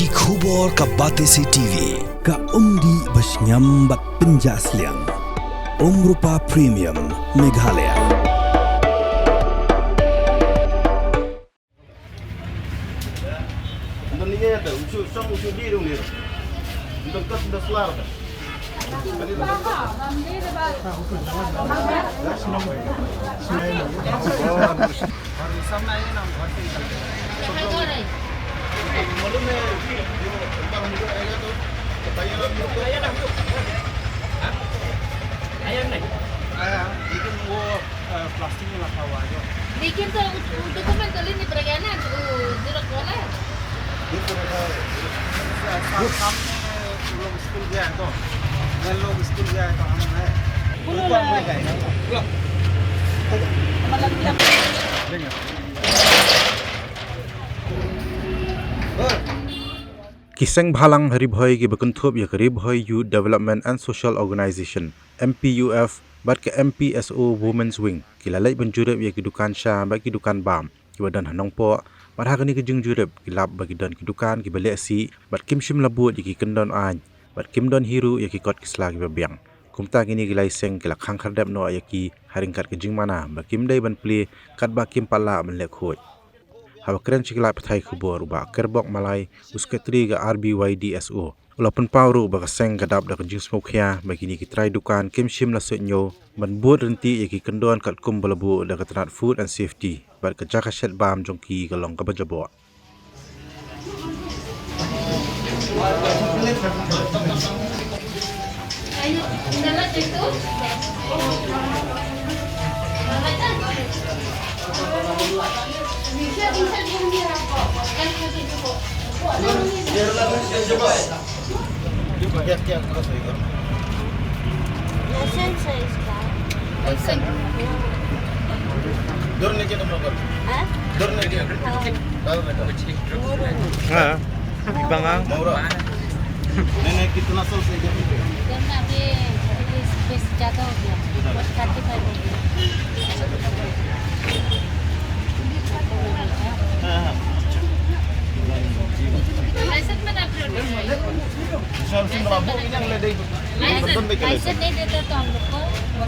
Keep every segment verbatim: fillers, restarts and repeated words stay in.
Ki khubor ka Batesi T V, ka umdih ba shngiam bad pynjah sliang. Umrupa Premium, Meghalaya. आया, लेकिन वो, अ, प्लास्टिक में रखा हुआ है जो। लेकिन तो वो, वो डॉक्यूमेंट तो लेने पड़ेगा ना, वो जेरोक्स वाला। ये तो रखा है। सा-, सामने लोग स्कूल गया है तो, मैं लोग स्कूल गया है तो हम है। ऊपर में जाएगा। Ki seng bhalang ha Ri Bhoi kiba kynthup ïa ka Ri Bhoi Youth Development and Social Organisation, M P U F, bad ka M P S O Women's Wing, ki la leit ban jurip ïa ki dukan sha bad ki dukan bam kiba don ha Nongpoh, bad ha kane ka jingjurip ki lap ba ki don ki dukan kiba leh sih bad kim shym la bud ïa ki kyndon aiñ, bad kim don hi ruh ïa ki kot ki sla kiba biang. Kumta kine ki lai seng ki la khang khyrdep noh ïa ki ha ryngkat ka jingmana ba kim dei ban plie katba kim pat lah ban leh khuid. Haba kren sha ki lad pathai khubor, u Bah Kerbok Malai, u Sekretari ka R B Y D S O, u la pynpaw ruh ba ka seng ka dap da ka jingsngewkhia ba kine ki trai dukan kim shym la suidñiew ban bud ryntih ïa ki kyndon katkum ba la buh da ka tnat Food and Safety, bad ka jaka shet bam jong ki ka long kaba jaboh. क्या, क्या, क्या सही कर? लाइसेंस है इसका। लाइसेंस। डर नहीं क्या तुम लोग? हाँ? डर नहीं क्या? हाँ। हाँ। Ibang ang. Maura. नहीं, नहीं, कितना साल से इधर पे? इधर में अभी बीस, बीस ज्यादा हो गया। इधर। Forty five हो गया। हाँ, हाँ। License mana, bro? License, license नहीं देता तो हम लोग को,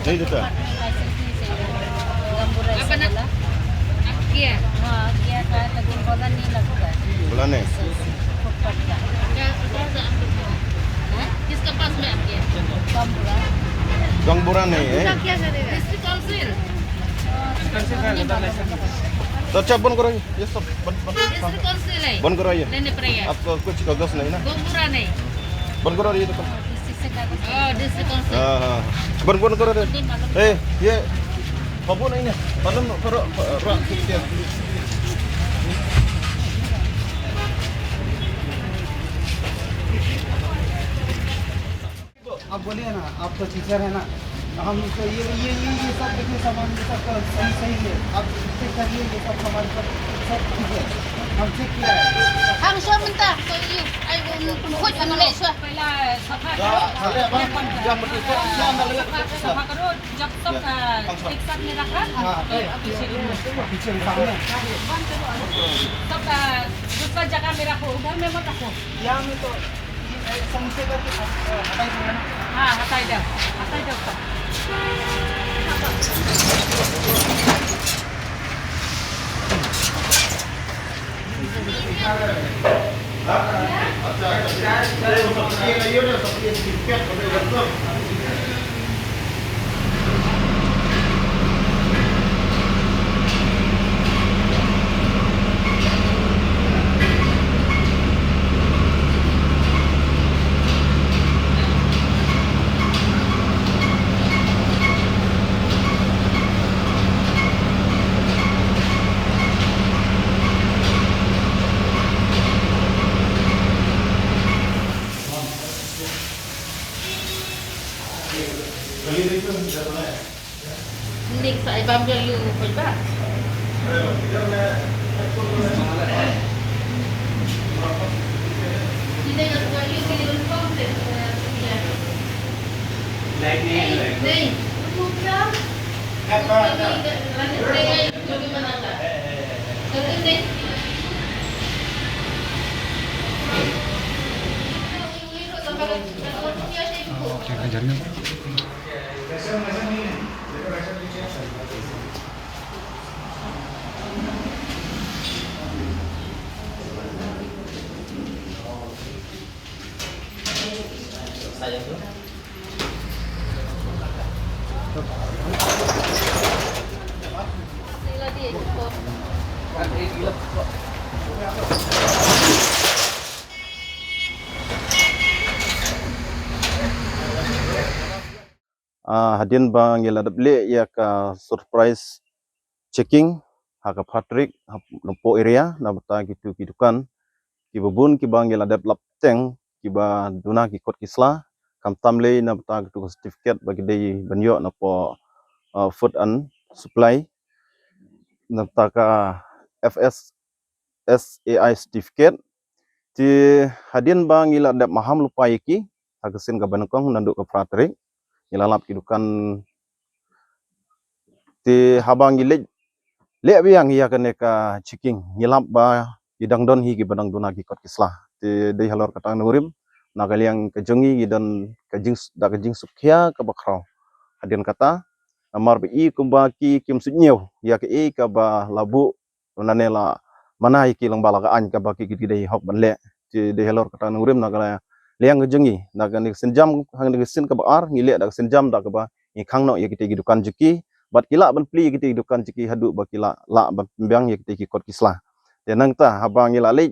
नहीं देता। License नहीं चाहिए। Gambura ऐसा बोला। आप किया? हाँ, किया था, लेकिन बोला नहीं लगता। बोला नहीं? फुटपाथ का। क्या, कौन सा आप लोग का? हाँ? किसका पास में आप किया? Gambura। Gambura नहीं है। Gambura क्या करेगा? District Council। तो अच्छा, बंद करो ये सब, बंद, बंद। District Council है। बंद करो ये। लेने पड़ेगा। आपको कुछ कागज नहीं ना? Gambura नहीं। बंद करो ये दुकान। Oh, District Council। हाँ, हाँ। बंद, बंद करो रे। ए, ये बाबू नहीं है। मालूम करो, रा-, क्या? आप बोलिए ना, आप तो टीचर है ना, हम तो ये, ये, ये, ये सब देखिए सामान, ये सब तो सही, सही है। आप चेक करिए, ये सब सामान सब, सब ठीक है, हम चेक किया है। Ang suwa mynta to yu ai kum khut ang le suwa. पहला सफा करो। सफा करो, जब सब, अ, एक साथ में रखा, हाँ, तो पीछे में, पीछे में सामने। सब, अ, दूसरा जगह में रखो, उधर में मत रखो। यहाँ में तो ये, अ, समोसे का कुछ, अ, हटाई दो ना। हाँ, हटाई दो, हटाई दो सब। Nik sa ibam jong yu poi ba. Ah, hadien ba ngi la dep leh ïa ka surprise checking ha ka Patrick ha Nongpoh area, na bynta kitu ki dukan kiba bun kiba ngi la dep lap teng kiba duna ki kot ki sla, khamtam lei na bynta kitu ki certificate ba ki dei ban ïoh na poh, ah, food and supply, na bynta ka F S S A I certificate. Te hadien ba ngi la dep maham lypa ïa ki ha ka sien kaba nyngkong naduh ka phra tarik, ngi la lap ki dukan. Te haba ngi leit leh biang ïa kane ka checking, ngi lap ba ki dang don hi kiba dang duna ki kot ki sla. Te dei halor kata ka nongrim, na ka liang ka jong ngi ngi don ka jing, da ka jingsngewkhia kaba khraw. Hadien kata, namar ba i kumba ki kim suidñiew ïa kaei kaba la buh, lane la mana ïa ki lyngba la ka aiñ kaba ki, ki dei hok ban leh. Te dei halor kata ka nongrim, na ka liang ka jong ngi, na kane ka sienjam, ha kane ka sien kaba ar, ngi leh da ka sienjam da kaba ngi khang noh ïa kitei ki dukan jong ki, bad ki lah ban plie ïa kitei ki dukan jong ki haduh ba ki lah, lah ban pynbiang ïa kitei ki kot ki sla. Te nangta haba ngi la leit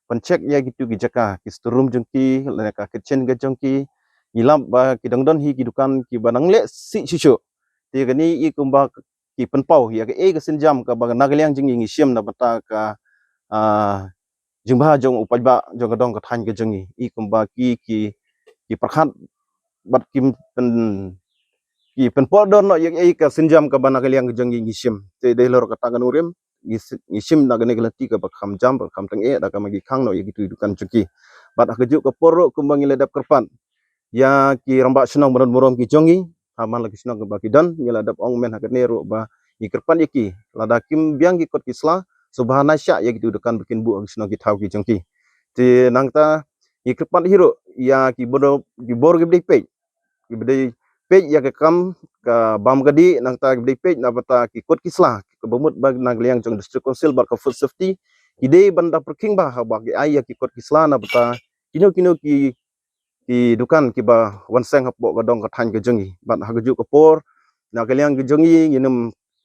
pyncheck ïa kitu ki jaka, ki store room jong ki, lane ka kitchen ka jong ki, ngi lap ba ki dang don hi ki dukan kiba nang leh sih shuh shuh. Te kane i kumba ki pynpaw ïa kaei ka sienjam kaba na ka liang jong ngi ngi shim na bynta ka, ah, jingbha jong u paidbah jong ka dong ka thaiñ ka jong ngi. I kumba ki, ki, ki pyrkhat bad ki pyn, ki pynpaw don noh ïa kaei ka sienjam kaba na ka liang ka jong ngi ngi shim. Te dei halor kata ka nongrim, ngi si-, ngi shim na kane ka lynti kaba kham jam, ba kham tyngeh, da kaba ngi khang noh ïa kitu ki dukan jong ki. Bad ha kajuh ka por ruh kumba ngi la dep kyrpad ïa ki rangbah shnong ba don burom ki jong ngi, ha man la ki shnong kaba ki don, ngi la dep ong mynta ha kane ruh ba ngi kyrpad ïa ki, lada kim biang ki kot ki sla, sngewbha na shah ïa kitu ki dukan ba kin buh ha ki shnong ki thaw ki jong ki. Te nangta ngi kyrpad hi ruh ïa ki bor, ki bor kiba dei peit, kiba dei peit ïa ka kam ka bam ka dih, nangta kiba dei peit na bynta ki kot ki sla, kaba mut ba na ka liang jong District Council bad ka Food Safety, ki dei ban da pyrkhing bha haba ki ai ïa ki kot ki sla na bynta kino kino ki, ki dukan kiba wan seng hapoh ka dong ka thaiñ ka jong ngi. Bad ha kajuh ka por, na ka liang ka jong ngi ngin ym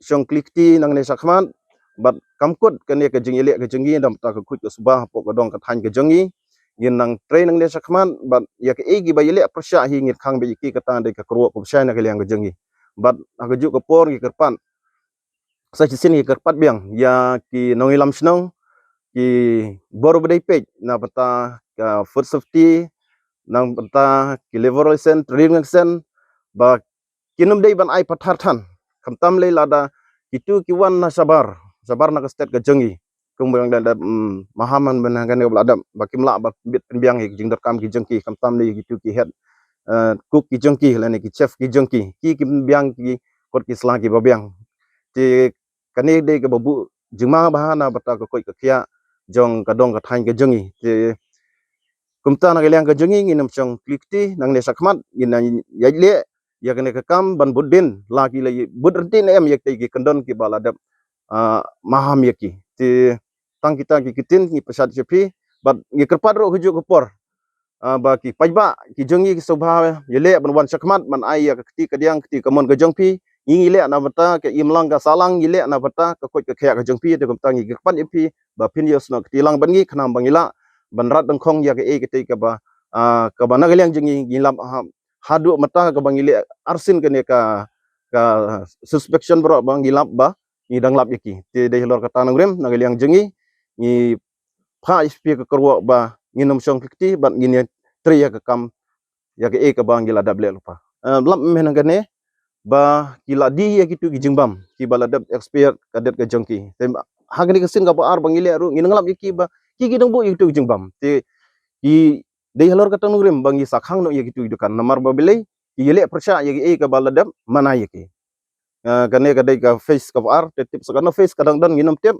shong kli kti nangne shakhmat, bad kam kut kane ka jingïaleh ka jong ngi na bynta ka khuid ka suba hapoh ka dong ka thaiñ ka jong ngi. Ngin nang trei nangne shakhmat, bad ïa kaei kiba ïaleh pyrshah hi ngin khang beit ïa ki, kata dei ka kyrwoh kaba shai na ka liang ka jong ngi. Bad ha kajuh ka por ngi kyrpad, sa shisien ngi kyrpad biang ïa ki nongïalam shnong, ki bor ba dei peit na bynta ka Food Safety, na bynta ki Labour License, Trading License, ba kin ym dei ban ai pathar than. Khamtam lei lada kitu ki wan na shabar, shabar na ka state ka jong ngi, kumba ngi la dep, mm, maham mynta ha kane kaba la dep, ba kim lah ba bit pynbiang ïa ki jingdonkam ki jong ki, khamtam lei kitu ki head, eh, cook ki jong ki, lane ki chef ki jong ki, ki kim biang ki kot ki sla kiba biang. Te kane dei kaba buh jingma bha na bynta ka koit ka khiah jong ka dong ka thaiñ ka jong ngi. Te kumta na ka liang ka jong ngi ngin ym shong kli kti nangne shakhmat, ngin nang ïaid leh ïa kane ka kam ban bud dien, la ki la bud ryntih ne em ïa kitei ki kyndon kiba la dep, ah, maham ïa ki. Te tang kita ki ktien ngi pynshad sha phi, bad ngi kyrpad ruh ha kajuh ka por, ah, ba ki paidbah ki jong ngi ki sngewbha ïaleh ban wan shakhmat ban ai ïa ka kti kadiang, kti kamon ka jong phi. Ngi ngi leh na bynta ka imlang ka sahlang, ngi leh na bynta ka koit ka khiah ka jong phi. Te kumta ngi kyrpad ïa phi ba phin ïohsngew kti lang bad ngi, khnang ba ngi lah ban rat dyngkhong ïa kaei katei kaba, ah, kaba na ka liang jong ngi ngi lap ha, haduh mynta kaba ngi leh arsien kane ka, ka suspension baroh ba ngi lap ba ngi dang lap ïa ki. Te dei halor kata nongrim, na ka liang jong ngi ngi phah ïa phi ka kyrwoh ba ngin ym shong kti bad ngin ïa trei ïa ka kam ïa kaei kaba ngi la dep leh lypa. Eh, lap mynta kane ba ki la die ïa kitu ki jingbam kiba la dep expire ka date ka jong ki. Te ha kane ka sien kaba ar ba ngi leh ruh ngin nang lap ïa ki ba ki, ki dang buh ïa kitu ki jingbam. Te ki dei halor kata nongrim ba ngi sa khang noh ïa kitu ki dukan, namar ba balei, ki ïaleh pyrshah ïa kaei kaba la dep mana ïa ki. Ah, kane ka dei ka phase kaba ar, te tip sa katno phase ka dang don ngin ym tip.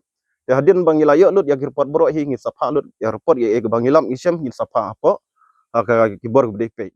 Te hadien ba ngi la ïoh lut ïa ki report baroh hi ngin sa phah lut ïa report ïa kaei kaba ngi lap ngi shem ngin sa phah hapoh, ha ka ki bor kiba dei peit.